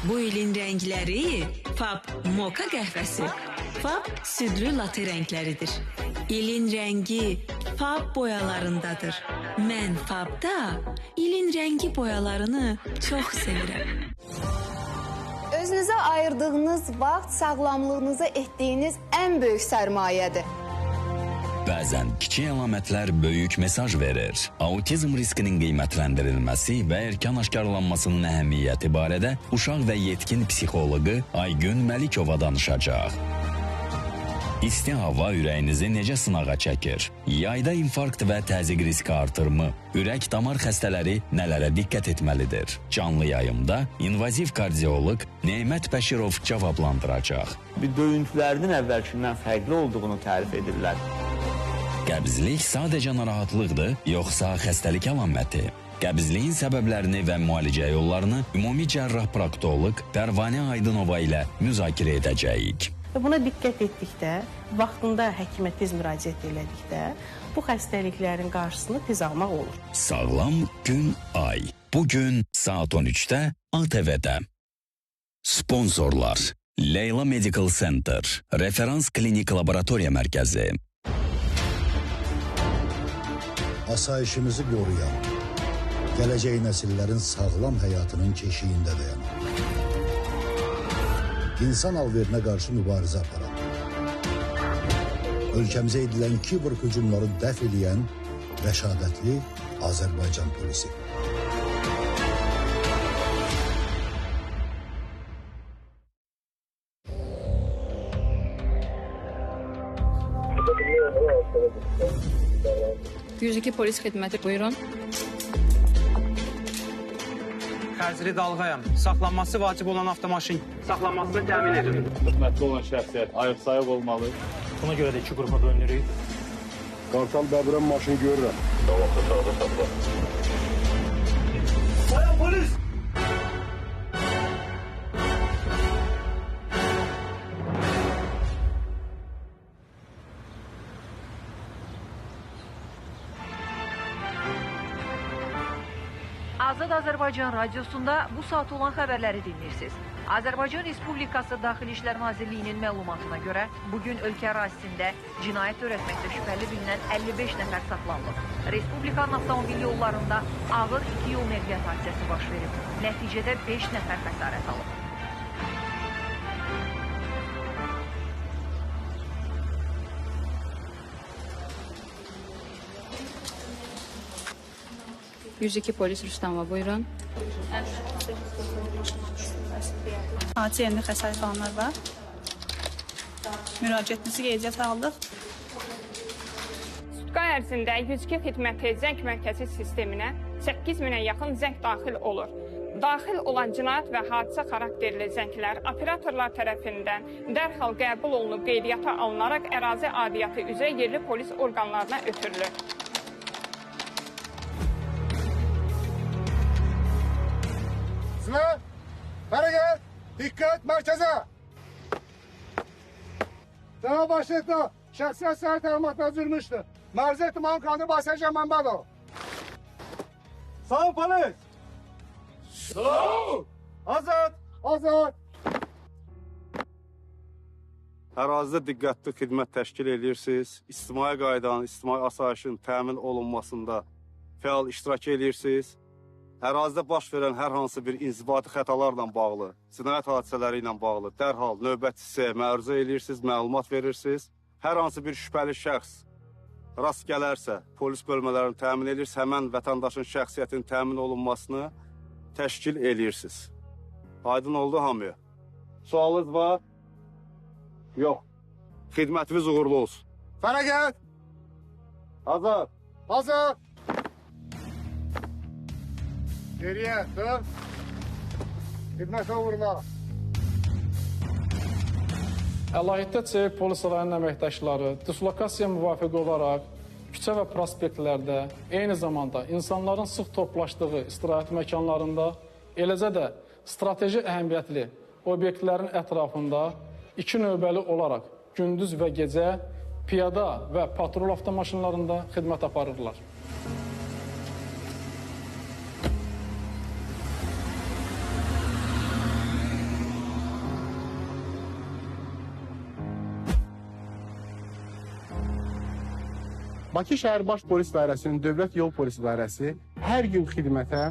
Bu ilin rəngləri Fab moka qəhvəsi, Fab südlü latte rəngləridir. İlin rəngi Fab boyalarındadır. Mən Fabda ilin rəngi boyalarını çox sevirəm. Özünüzə ayırdığınız vaxt sağlamlığınıza etdiyiniz ən böyük sərmayədir. Bəzən kiçik əlamətlər böyük mesaj verir. Autizm riskinin qiymətləndirilməsi və erkən aşkarlanmasının əhəmiyyəti barədə uşaq və yetkin psixoloqu Aygün Məlikova danışacaq. İsti hava ürəyinizi necə sınağa çəkir? Yayda infarkt və təzyiq riski artırmı? Ürək damar xəstələri nələrə diqqət etməlidir? Canlı yayımda invaziv kardioloq Nemət Bəşirov cavablandıracaq. Bir döyüntülərinin əvvəlkindən fərqli olduğunu tərif edirlər. Qəbizlik sadəcə narahatlıqdır, yoxsa xəstəlik əlaməti? Qəbizliyin səbəblərini və müalicə yollarını ümumi cərrah proktoloq Pərvanə Aydınova ilə müzakirə edəcəyik. Və buna diqqət etdikdə, vaxtında həkimə tez müraciət elədikdə bu xəstəliklərin qarşısını tez almaq olur. Sağlam gün ay. Bugün saat 13-də ATV-də. Sponsorlar: Leyla Medical Center, Referans Klinik Laboratoriya Mərkəzi. Asayişimizi qoruyan, gələcək nəsillərin sağlam həyatının keşiyində dayanan, insan alverinə qarşı mübarizə aparan, ölkəmizə edilən kiber hücumları dəf eləyən rəşadətli Azərbaycan polisi. ...102 polis xidməti, buyurun. Xəzri dalğayam. Saxlanması vacib olan avtomaşın saxlanmasını təmin edin. Xidmətli olan şəxsiyyət ayıq-sayıq olmalı. Buna görə də iki qrupa bölünürük. Qartal bəbirən maşın görürəm. Davaqda sağda saxla. Bayan polis! Azad Azərbaycan Radiosunda bu saat olan xəbərləri dinləyirsiniz. Azərbaycan Respublikası Daxili İşlər Nazirliyinin məlumatına görə bugün ölkə ərazisində cinayət törətməkdə şübhəli bilinən 55 nəfər saxlanılıb. Respublikanın avtomobil yollarında ağır iki yol nəqliyyat hadisəsi baş verib. Nəticədə 5 nəfər xəsarət alıb. ...102 polis Rüstəmova, buyurun. Hadisə yerində xəsarət alanlar var. Müraciətinizi qeydiyyata aldıq. Sutka ərzində 102 xidməti zəng mərkəzi sisteminə 8.000-ə yaxın zəng daxil olur. Daxil olan cinayət və hadisə xarakterli zənglər operatorlar tərəfindən dərhal qəbul olunub qeydiyyata alınaraq ərazi aidiyyatı üzrə yerli polis orqanlarına ötürülür. Hareket! Dikkat merkeze! Sana başlıklı şəxsiyyət sənəd təlimatına üzülmüşdür. Mərzi ehtimalın qanuni Basəcan Məmmədov. Sağ ol polis! Sağ ol! Azad! Azad! Ərazidə diqqətli xidmət təşkil edirsiniz. İctimai qaydanın, ictimai asayişin təmin olunmasında fəal iştirak edirsiniz. Ərazidə baş verən hər hansı bir inzibati xətalarla bağlı, cinayət hadisələri ilə bağlı dərhal növbəti hissəyə məruzə edirsiniz, məlumat verirsiniz. Hər hansı bir şübhəli şəxs rast gələrsə, polis bölmələrini təmin edirsiniz, həmən vətəndaşın şəxsiyyətinin təmin olunmasını təşkil edirsiniz. Aydın oldu hamıya. Sualınız var? Yox. Xidmətiniz uğurlu olsun. Fərəgət! Hazır! Hazır! Geriye dön. Xidmətə uğurlar. Əlahiddə Çevik Polis Rayonun əməkdaşları dislokasiya müvafiq olaraq küçə və prospektlərdə, eyni zamanda insanların sıx toplaşdığı istirahət məkanlarında, eləcə də strateji əhəmiyyətli obyektlərin ətrafında iki növbəli olaraq gündüz və gecə piyada və patrul avtomaşınlarında xidmət aparırlar. Bakı Şəhər Baş Polis İdarəsinin Dövlət Yol Polisi İdarəsi hər gün xidmətə,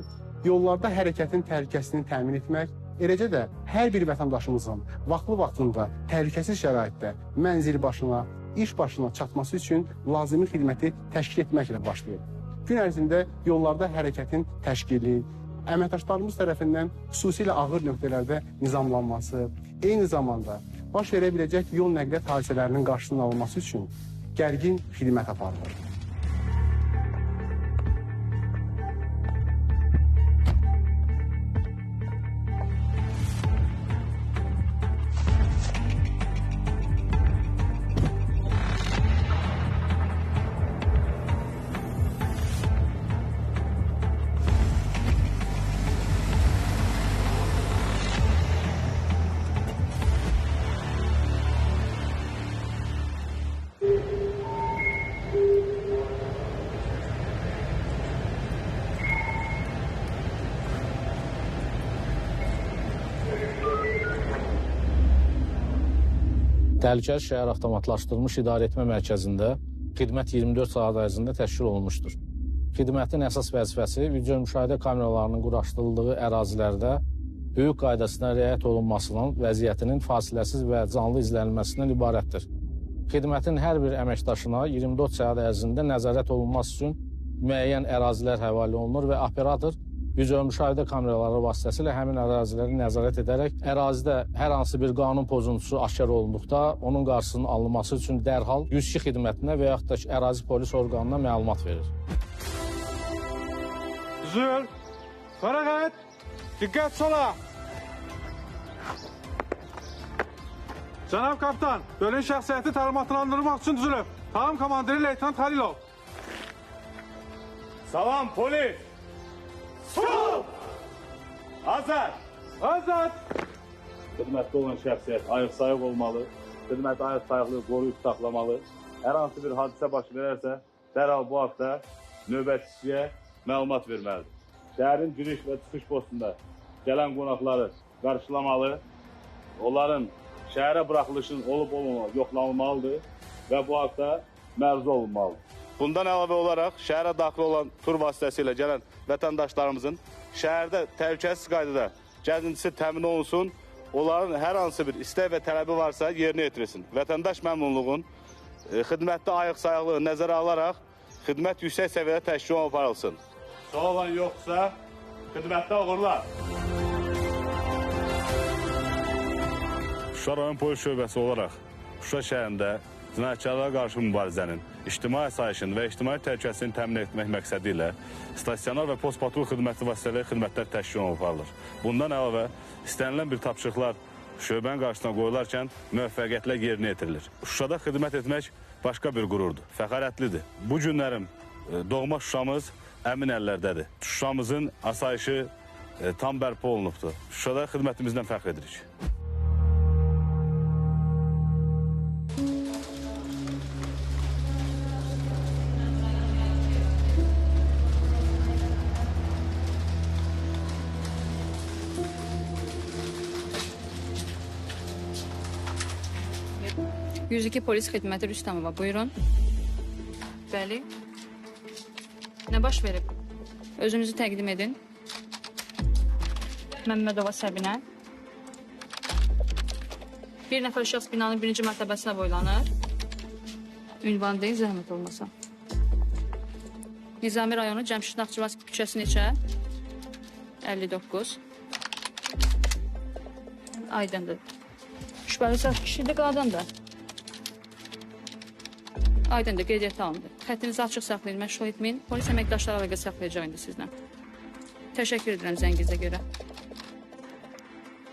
yollarda hərəkətin təhlükəsini təmin etmək, eləcə də hər bir vətəndaşımızın vaxtlı-vaxtında təhlükəsiz şəraitdə mənzil başına, iş başına çatması üçün lazımi xidməti təşkil etməklə başlayır. Gün ərzində yollarda hərəkətin təşkili, əməkdaşlarımız tərəfindən xüsusilə ağır nöqtələrdə nizamlanması, eyni zamanda baş verə biləcək yol nəqliyyat hadisələrinin qarşısının alınması üçün gərgin xidmət aparılır. Təhlükəli şəhər avtomatlaşdırılmış idarəetmə mərkəzində xidmət 24 saat ərzində təşkil olunmuşdur. Xidmətin əsas vəzifəsi video müşahidə kameralarının quraşdırıldığı ərazilərdə hüquq qaydasına riayət olunmasının vəziyyətinin fasiləsiz və canlı izlənilməsindən ibarətdir. Xidmətin hər bir əməkdaşına 24 saat ərzində nəzarət olunması üçün müəyyən ərazilər həvalə olunur və operator video müşahidə kameraları vasitəsilə həmin əraziləri nəzarət edərək ərazidə hər hansı bir qanun pozuntusu aşkar olunduqda onun qarşısının alınması üçün dərhal 102 xidmətinə və yaxud da ki, ərazi polis orqanına məlumat verir. Düzül, fərağət, diqqət sola. Cənab kapitan, bölün şəxsiyyəti təlimatlandırmaq üçün düzülüb. Tam komandiri Leytenant Xəlilov. Salam polis. Sol! Azad! Azad! Xidmətdə olan şəxsiyyət ayıq-sayıq olmalı, xidmət ayıq-sayıqlığı qoruyub saxlamalı. Hər hansı bir hadisə baş verərsə, dərhal bu haqda növbətçiyə məlumat verməlidir. Şəhərin giriş və çıxış postunda gələn qonaqları qarşılamalı, onların şəhərə buraxılışının olub-olmamalı yoxlanılmalıdır və bu haqda məruzə olunmalıdır. Bundan əlavə olaraq şəhərə daxil olan tur vasitəsilə gələn vətəndaşlarımızın şəhərdə təhlükəsiz qaydada gəzintisi təmin olunsun, onların hər hansı bir istək və tələbi varsa yerinə yetirilsin. Vətəndaş məmnunluğun, xidmətdə ayıq-sayıqlığı nəzərə alaraq xidmət yüksək səviyyədə təşkil aparılsın. Sual olan yoxsa xidmətdə uğurlar. Şuşa rayon polis şöbəsi olaraq Şuşa şəhərində cinayətkarlara qarşı mübarizənin, ictimai asayişin və ictimai təhlükəsizliyini təmin etmək məqsədi ilə stasionar və postpatrul xidməti vasitələri xidmətlər təşkil olunub aparılır. Bundan əlavə, istənilən bir tapşırıqlar şöbənin qarşısına qoyularkən müvəffəqiyyətlə yerinə yetirilir. Şuşada xidmət etmək başqa bir qürurdur, fəxarətlidir. Bu günlərim doğma Şuşamız əmin əllərdədir. Şuşamızın asayişi tam bərpa olunubdur. Şuşada xidmətimizdən fəxr edirik. ...102 polis xidməti Rüstəmova, buyurun. Bəli. Nə baş verib? Özünüzü təqdim edin. Məmmədova Səbinə. Bir nəfər şəxs binanın birinci mərtəbəsinə boylanır. Ünvan deyin, zəhmət olmasa. Nizami rayonu Cəmşid Naxçıvanski küçəsi neçə? 59. Aydındır. Şübhəli şəxs kişidir, qadındır. Aydındır, qeydiyyata alındı. Xəttinizi açıq saxlayın, məşğul etməyin. Polis əməkdaşları əlaqə saxlayacaq indi sizlə. Təşəkkür edirəm zənginizə görə.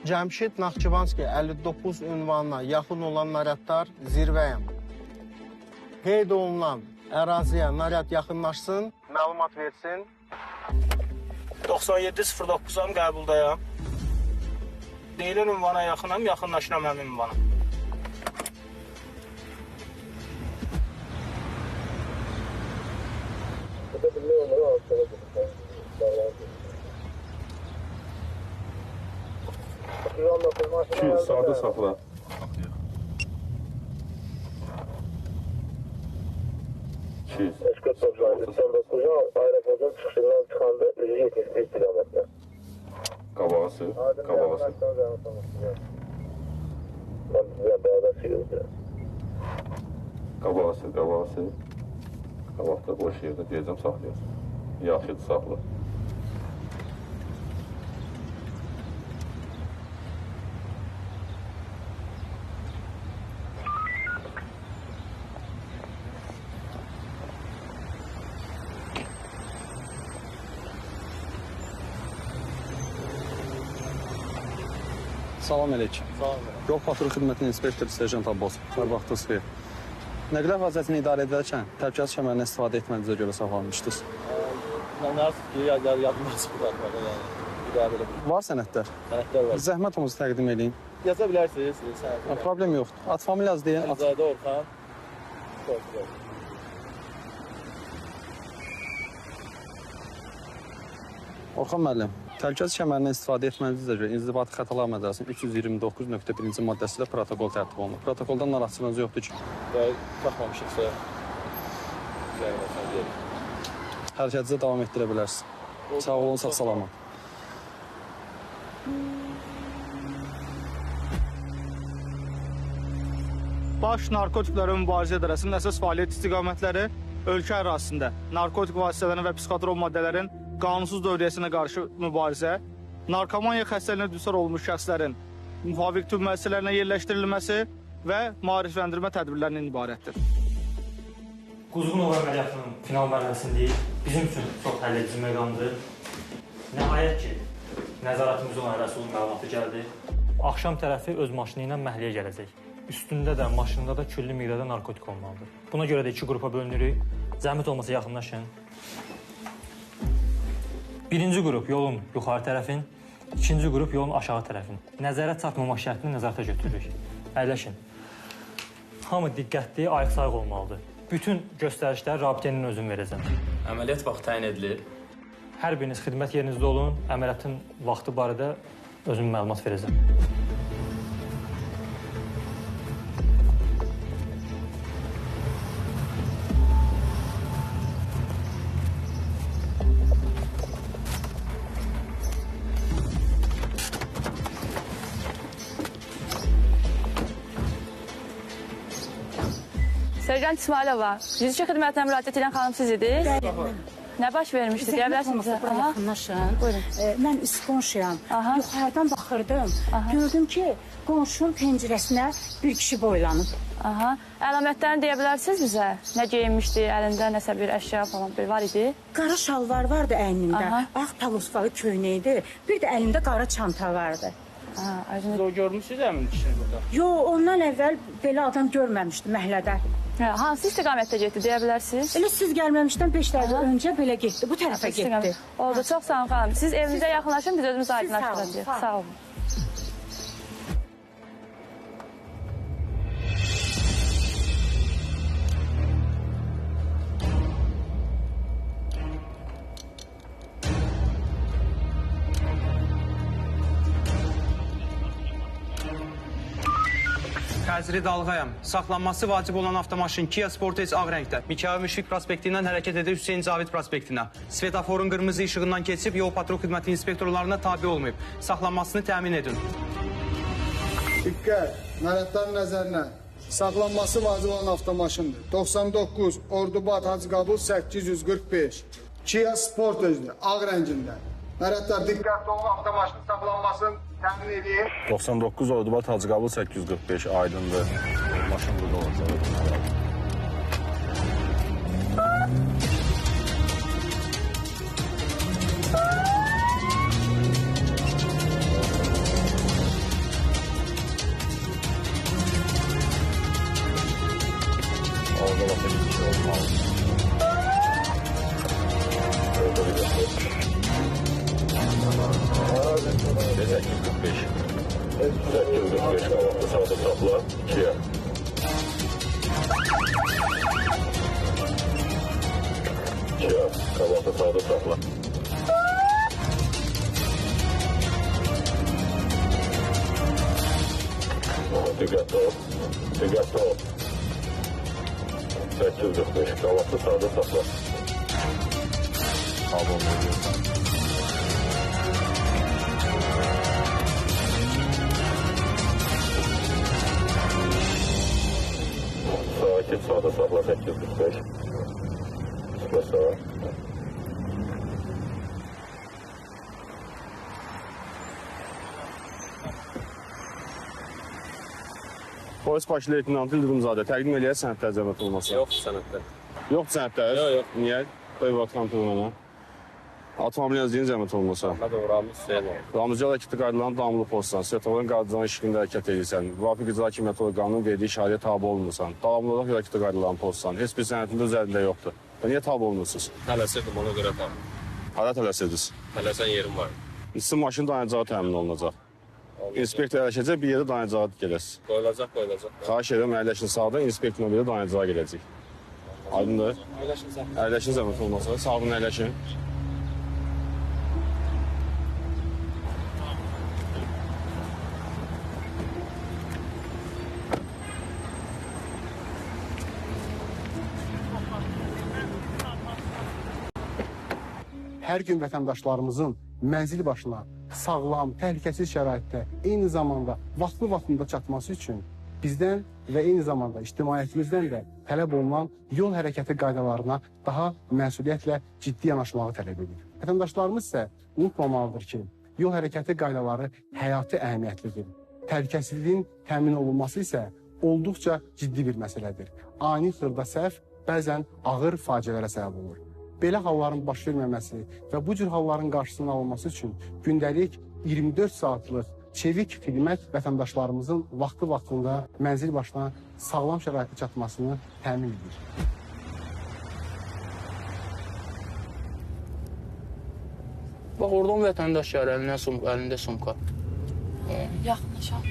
Cəmşid Naxçıvanski 59 ünvanına yaxın olan naryadlar zirvəyəm. Qeyd olunan əraziyə naryad yaxınlaşsın, məlumat versin. 97.09-am qəbuldayam. Deyilən ünvana yaxınam, yaxınlaşıram həmin ünvana. İki, sağda saxla. 200. 399 aeroportun çıxışından çıxanda 171 istiqamətdə. Qabağa sür, qabağa sür. Qabağa sür, qabağa sür. Qabaqda boş yerdə deyəcəm, saxlayasın. Yaxşıdır, saxla. Salam əleykum. Salam əleykum. Yol patrul xidmətinin inspektoru Serjant Abbasov. Hər vaxtınız xeyir. Nəqliyyat vasitəsini idarə edərkən təhlükəsizlik kəmərindən istifadə etmədiyinizə görə saxlanmışdınız. İnanırsınız ki, yadımdan çıxır atmağa, yəni. Bir daha belə bir. Var sənədlər? Sənədlər var. Zəhmət olmasa təqdim eləyin. Yaza bilərsiniz, sənədlər. Problem yoxdur. Ad familiyanızı deyin. Əlizadə Orxan. Orxan müəllim, təhlükəsizlik kəmərindən istifadə etmədiyinizə görə inzibati xətalar məcəlləsinin 329.1-ci maddəsi ilə protokol tərtib olunur. Protokoldan narahatçılığınız yoxdur ki? Taxmamışıqsa, üzərinə olsun deyək. Hərəkətinizə davam etdirə bilərsiniz. Sağ olun, sağ salamat. Baş Narkotiklərə Mübarizə İdarəsinin əsas fəaliyyət istiqamətləri ölkə ərazisində narkotik vasitələrin və psixotrop maddələrin qanunsuz dövriyyəsinə qarşı mübarizə, narkomaniya xəstəliyinə düçar olmuş şəxslərin müvafiq tibb müəssisələrinə yerləşdirilməsi və maarifləndirmə tədbirlərindən ibarətdir. Quzğunova əməliyyatının final mərhələsindəyik. Bizim üçün çox həlledici məqamdır. Nəhayət ki, nəzarətimizdə olan Rəsulun məlumatı gəldi. Axşam tərəfi öz maşını ilə məhəlləyə gələcək. Üstündə də, maşında da külli miqdarda narkotik olmalıdır. Buna görə də iki qrupa bölünürük. Zəhmət olmasa yaxınlaşın. Birinci qrup yolun yuxarı tərəfin, ikinci qrup yolun aşağı tərəfin. Nəzərə çatmamaq şərtini nəzarətə götürürük. Əyləşin. Hamı diqqətli, ayıq-sayıq olmalıdır. Bütün göstərişləri rabitənin özüm verəcəm. Əməliyyat vaxtı təyin edilir. Hər biriniz xidmət yerinizdə olun. Əməliyyatın vaxtı barədə özüm məlumat verəcəm. Serjant İsmailova, 102 xidmətinə müraciət edən xanım siz idiniz? Nə baş vermişdi? Deyə bilərsiniz? Bura yaxınlaşın. Buyurun. Mən üst qonşuyam. Yuxarıdan baxırdım. Gördüm ki, qonşunun pəncərəsinə bir kişi boylanıb. Aha. Əlamətlərini deyə bilərsiniz bizə? Nə geyinmişdi, əlində nəsə bir əşya falan bir var idi? Qara şalvar vardı əynində, ağ palospalı köynək idi, bir də əlində qara çanta vardı. Siz o görmüşsünüz həmin kişini burada? Yox, ondan əvvəl belə adam görməmişdim məhəllədə. Hansı istiqamətdə getdi, deyə bilərsiniz? Elə siz gəlməmişdən 5 dəqiqə öncə belə getdi, bu tərəfə getdi. Oldu, çox sağ olun xanım. Siz evimizə yaxınlaşın, biz özümüz aydınlaşdıracağıq. Sağ olun. Xəzri Dalğayam. Saxlanması vacib olan avtomaşın Kia Sportage ağ rəngdə Mikayıl Müşfiq prospektindən hərəkət edir Hüseyn Cavid prospektinə. Svetoforun qırmızı işığından keçib yol patrul xidməti inspektorlarına tabi olmayıb. Saxlanmasını təmin edin. Diqqət! Nərətlərin nəzərinə. Saxlanması vacib olan avtomaşındır. 99 Ordubad Hacıqabul 845. Kia Sportage'dir, ağ rəngində. Nərətlər diqqətli olun, avtomaşının saxlanmasını təmin edin. 99 Ordubad Hacıqabul 845 aydındır. Maşın burada olacaq. Orada başa bir şey olmalı. Orada bir şey. 845. 845 qabaqda sağda saxla. Kia. Kia qabaqda sağda saxla. Diqqətli ol. Diqqətli ol. 845, qabaqda sağda saxla. Tabi olmayacaq. Sakit, sağda saxla, 845. Çıxma sağa. Polis baş leytenantı İldırımzadə təqdim eləyər sənədlər zəhmət olmasa. Yoxdur sənədlər. Yoxdur sənədlər? Yox, yox. Niyə? Qoy kontrol mənə. Avtomobilin deyin zəhmət olmasa. Adım Ramiz Hüseynov. Ramiz yol hərəkəti qaydalarına davamlı pozsan, svetoforun qaydalarının işığında hərəkət edirsən, müvafiq icra hakimiyyəti orqanının verdiyi işarəyə tabe olmursan, davamlı olaraq yol hərəkəti qaydalarını pozsan, heç bir sənədin də üzərində yoxdur. Və niyə tabe olmursunuz? Tələsirdim, ona görə tabe. Hara tələsirdiniz? Tələsən yerim var. Sizin maşın dayanacağı təmin olunacaq. İnspektor əyləşəcək, bir yerdə dayanacağa gələsiniz. Qoyulacaq, qoyulacaq. Xahiş edirəm, əyləşin sağda, inspektorla bir yerdə dayanacağa gələcək. Aydındır? Əyləşin zəhmət. Əyləşin zəhmət olmasa, sağdan əyləşin. Hər gün vətəndaşlarımızın mənzil başına sağlam, təhlükəsiz şəraitdə, eyni zamanda vaxtlı-vaxtında çatması üçün bizdən və eyni zamanda ictimaiyyətimizdən də tələb olunan yol hərəkəti qaydalarına daha məsuliyyətlə ciddi yanaşmağı tələb edir. Vətəndaşlarımız isə unutmamalıdır ki, yol hərəkəti qaydaları həyati əhəmiyyətlidir. Təhlükəsizliyin təmin olunması isə olduqca ciddi bir məsələdir. Ani xırda səhv bəzən ağır faciələrə səbəb olur. Belə halların baş verməməsi və bu cür halların qarşısının alınması üçün gündəlik 24 saatlıq çevik xidmət vətəndaşlarımızın vaxtı-vaxtında mənzil başına sağlam şəraitə çatmasını təmin edir. Bax, oradan vətəndaş gəlir, əlində sumka. Yaxınlaşaq.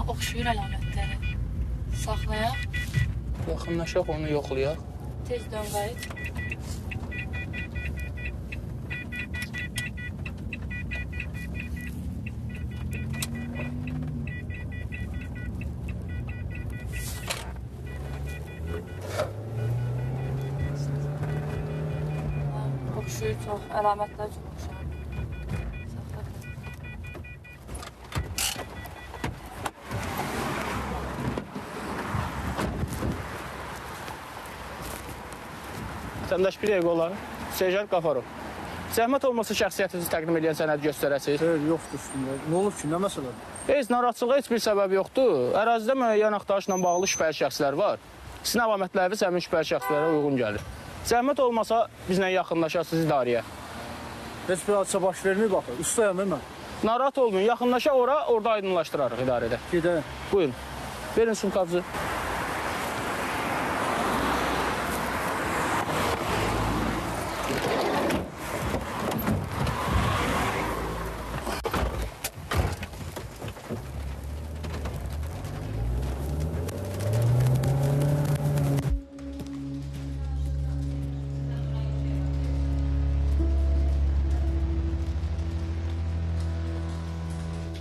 Oxşuyur əlamətləri. Saxlayaq. Yaxınlaşaq, onu yoxlayaq. Tez dön qayıt. Oxşuyur çox, əlamətlər çox oxşayır. Saxla. Vətəndaş bir dəqiqə olar. Serjant Qafarov. Zəhmət olmasa şəxsiyyətinizi təqdim edən sənəd göstərəsiniz. Xeyr, yoxdur üstündə. Nə olub ki, nə məsələdir? Heç narahatçılığa heç bir səbəb yoxdur. Ərazidə müəyyən axtarışla bağlı şübhəli şəxslər var. Sizin əlamətləriniz həmin şübhəli şəxslərə uyğun gəlir. Zəhmət olmasa bizlə yaxınlaşasınız idarəyə. Heç bir hadisə baş verməyib axı. Ustayam mən. Narahat olmayın. Yaxınlaşaq ora, orada aydınlaşdırarıq idarədə. Gedək. Buyurun. Verin sumkabızı.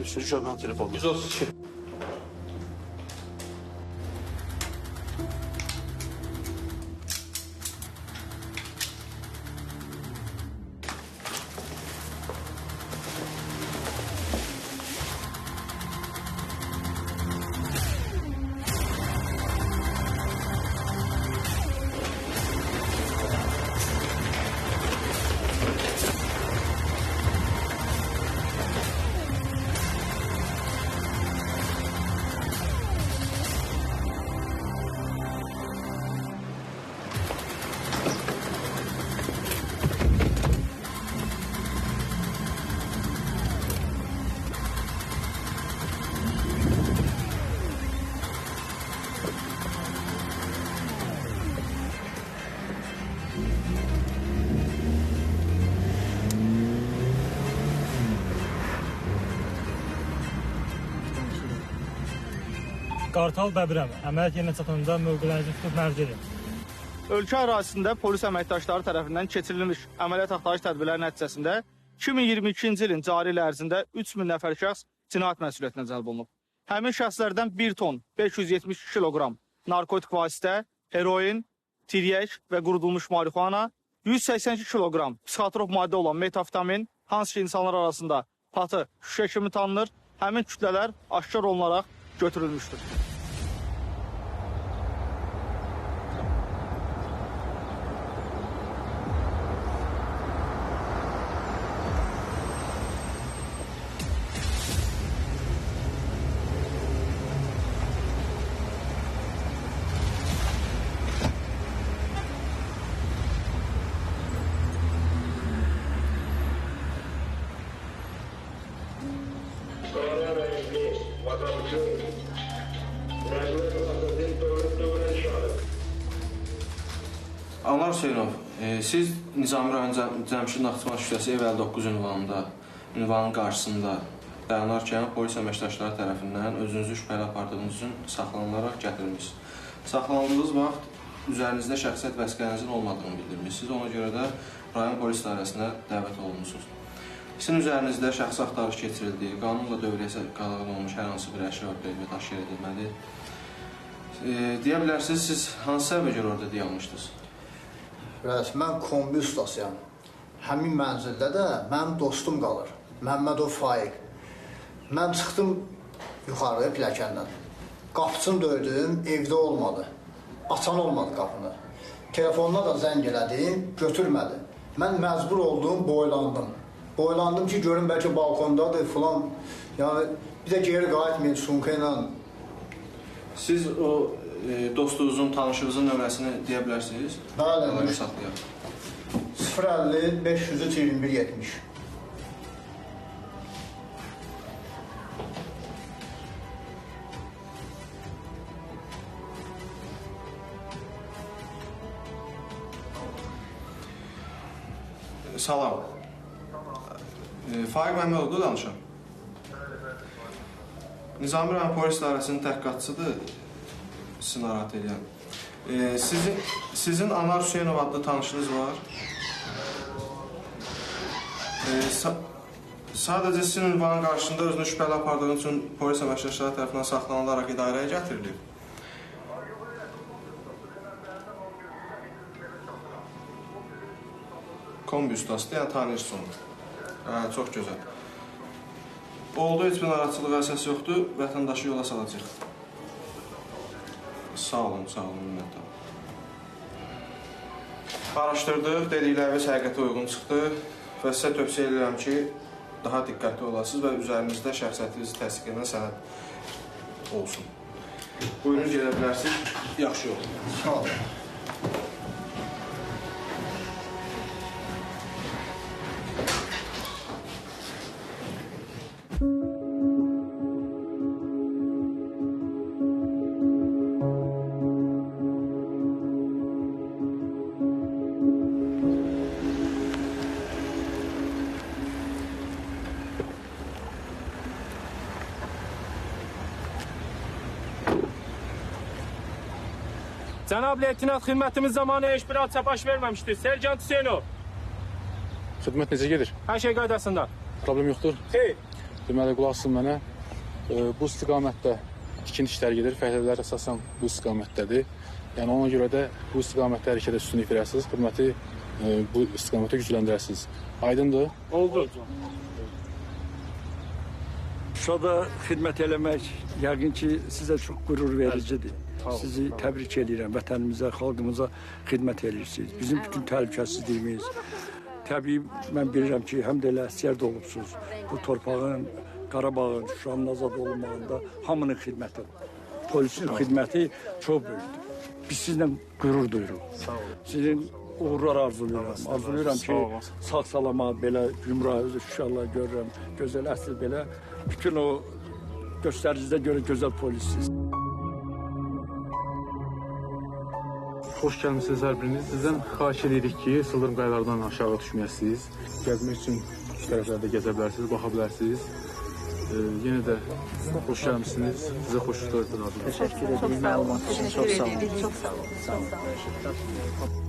Sürücü mənim telefonum. 132. Qartal Bəbirəm, əməliyyat yerinə çatanda mövqelərinizi tutub mərc edin. Ölkə ərazisində polis əməkdaşları tərəfindən keçirilmiş əməliyyat axtarış tədbirləri nəticəsində 2022-ci ilin cari ili ərzində 3000 nəfər şəxs cinayət məsuliyyətinə cəlb olunub. Həmin şəxslərdən 1 ton 572 kiloqram narkotik vasitə, heroin, tiryək və qurudulmuş marixuana, 182 kiloqram psixotrop maddə olan metamfetamin, hansı ki insanlar arasında patı şüşə kimi tanınır, həmin kütlələr aşkar olunaraq götürülmüşdür. Anar Hüseynov, siz Nizami rayon Cəmşid Naxçıvan küçəsi ev 59 ünvanında, ünvanın qarşısında dayanarkən polis əməkdaşları tərəfindən özünüzü şübhəli apardığınız üçün saxlanılaraq gətirilmişsiniz. Saxlanıldığınız vaxt üzərinizdə şəxsiyyət vəsiqənizin olmadığını bildirmişsiniz. Ona görə də rayon polis idarəsinə dəvət olunmuşsunuz. Sizin üzərinizdə şəxsi axtarış keçirildi, qanunla dövriyyəsə qadağan olunmuş hər hansı bir əşya və predmet aşkar edilmədi. Deyə bilərsiniz, siz hansı səbəbə görə orada dayanmışdınız? Rəis, mən kombi ustasıyam. Həmin mənzildə də mənim dostum qalır, Məmmədov Faiq. Mən çıxdım yuxarı pilləkəndən. Qapısını döydüm, evdə olmadı. Açan olmadı qapını. Telefonuna da zəng elədim, götürmədi. Mən məcbur oldum, boylandım. Boylandım ki, görüm bəlkə balkondadır filan. Yəni, bir də geri qayıtmayın sumka ilə. Siz o dostunuzun, tanışınızın nömrəsini deyə bilərsiniz? Bəli. Ona görə saxlayaq. 050 503 21 70. Salam. Faiq Məmmədovdur danışan. Nizami rayon polis idarəsinin təhqiqatçıdır, sizi narahat eləyən. Sizin Anar Hüseynov adlı tanışınız var. Sadəcə sizin ünvanın qarşısında özünü şübhəli apardığı üçün polis əməkdaşları tərəfindən saxlanılaraq idarəyə gətirilib. Kombi ustasıdır, yəni tanıyırsınız onu. Hə, çox gözəl. Oldu, heç bir narahatçılığa əsas yoxdur, vətəndaşı yola salacaq. Sağ olun, sağ olun, minnətdarım. Araşdırdıq, dedikləriniz həqiqətə uyğun çıxdı və sizə tövsiyə edirəm ki, daha diqqətli olasınız və üzərinizdə şəxsiyyətinizi təsdiq edən sənəd olsun. Buyurun, gedə bilərsiniz. Yaxşı yol. Sağ olun. Cənab leytenant, xidmətimiz zamanı heç bir hadisə baş verməmişdir. Serjant Hüseynov. Xidmət necə gedir? Hər şey qaydasında. Problem yoxdur? Xeyr. Deməli, qulaq asın mənə. Bu istiqamətdə tikinti işləri gedir. Fəhlələr əsasən bu istiqamətdədir. Yəni, ona görə də bu istiqamətdə hərəkətə üstünlük verəsiniz. Xidməti bu istiqamətə gücləndirəsiniz. Aydındır? Oldu. Şuşada xidmət eləmək yəqin ki, sizə çox qürur vericidir. Sizi təbrik edirəm, vətənimizə, xalqımıza xidmət edirsiniz. Bizim bütün təhlükəsizliyimiz. Təbii, mən bilirəm ki, həm də elə əsgər də olubsunuz. Bu torpağın, Qarabağın, Şuşanın azad olunmağında hamının xidməti var. Polisin xidməti çox böyükdür. Biz sizinlə qürur duyuruq. Sizin uğurlar arzulayıram. Arzulayıram ki, sağ-salamat belə gümrah Şuşalar görürəm, gözəl, əsl belə. Bütün o göstəricinizə görə gözəl polissiniz. Xoş gəlmisiniz hər biriniz. Sizdən xahiş edirik ki, sıldırım qayalardan aşağı düşməyəsiniz. Gəzmək üçün iki tərəflərdə gəzə bilərsiniz, baxa bilərsiniz. Yenə də xoş gəlmisiniz. Sizə xoş işlər arzulayıram. Təşəkkür edirik məlumat üçün. Çox sağ olun. Çox sağ olun. Sağ olun.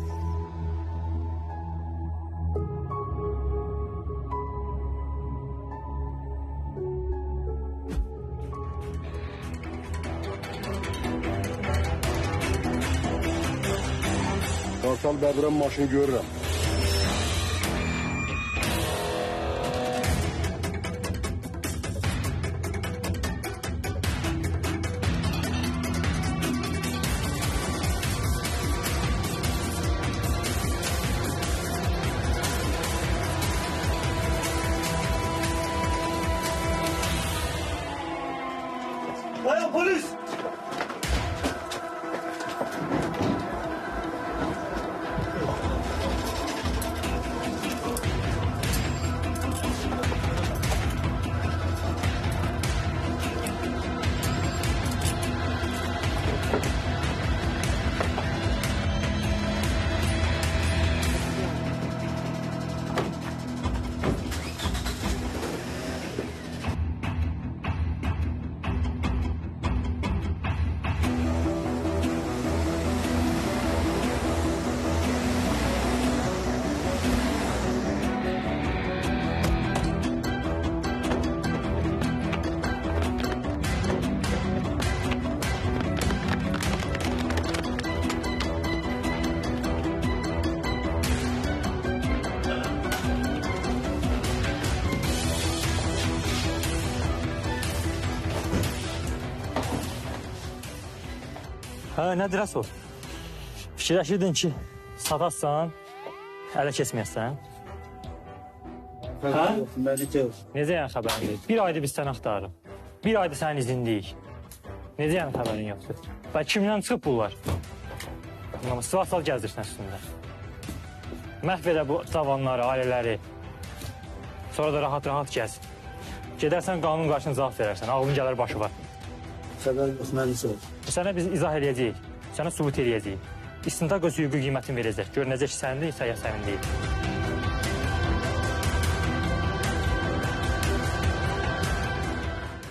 Parçalı bəbirən maşını görürəm. Dayan polis! Hə, nədir Rəsul? Fikirləşirdin ki, satasan, ələ keçməyəsən. Hə? Necə yəni xəbərin deyil? Bir aydır biz səni axtarırıq. Bir aydır sənin izindəyik. Necə yəni xəbərin yoxdur? Və kimdən çıxıb bunlar? Silah sal gəzdirsən üstündə. Məhv edə bu cavanları, ailələri. Sonra da rahat-rahat gəz. Gedərsən, qanun qarşısında cavab verərsən. Ağlın gələr başı var. Xəbər yox, mənim yox. Sənə biz izah eləyəcəyik, sənə sübut eləyəcəyik. İstintaq öz hüquqi qiymətini verəcək. Görünəcək ki, sənindir, ya sənin deyil.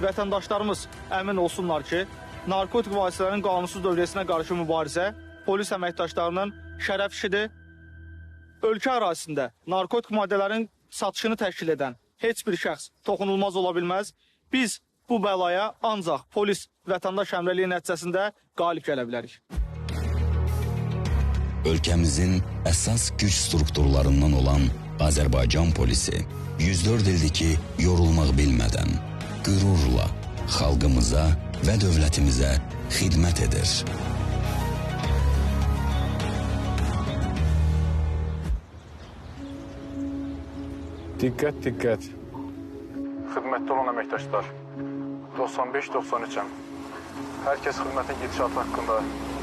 Vətəndaşlarımız əmin olsunlar ki, narkotik vasitələrin qanunsuz dövriyyəsinə qarşı mübarizə polis əməkdaşlarının şərəf işidir. Ölkə ərazisində narkotik maddələrin satışını təşkil edən heç bir şəxs toxunulmaz ola bilməz. Biz bu bəlaya ancaq polis vətəndaş həmrəyliyi nəticəsində qalib gələ bilərik. Ölkəmizin əsas güc strukturlarından olan Azərbaycan polisi 104 ildir ki, yorulmaq bilmədən, qürurla xalqımıza və dövlətimizə xidmət edir. Diqqət, diqqət. Xidmətdə olan əməkdaşlar, 95-93-əm. Hər kəs xidmətin gedişatı haqqında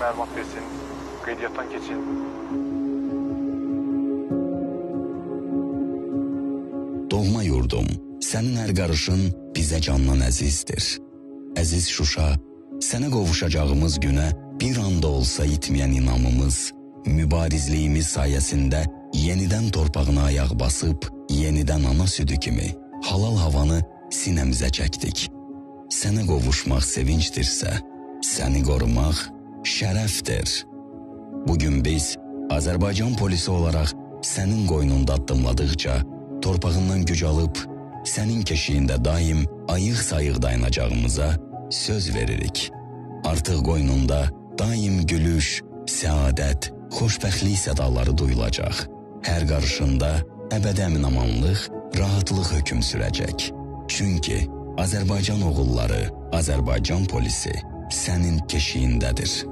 məlumat versin, qeydiyyatdan keçin. Doğma yurdum, sənin hər qarışın bizə candan əzizdir. Əziz Şuşa, sənə qovuşacağımız günə bir anda olsa itməyən inamımız, mübarizliyimiz sayəsində yenidən torpağına ayaq basıb, yenidən ana südü kimi halal havanı sinəmizə çəkdik. Sənə qovuşmaq sevincdirsə, səni qorumaq şərəfdir. Bugün biz Azərbaycan polisi olaraq sənin qoynunda addımladıqca, torpağından güc alıb, sənin keşiyində daim ayıq-sayıq dayanacağımıza söz veririk. Artıq qoynunda daim gülüş, səadət, xoşbəxtlik sədaları duyulacaq. Hər qarışında əbədi əmin-amanlıq, rahatlıq hökm sürəcək. Çünki Azərbaycan oğulları, Azərbaycan polisi sənin keşiyindədir.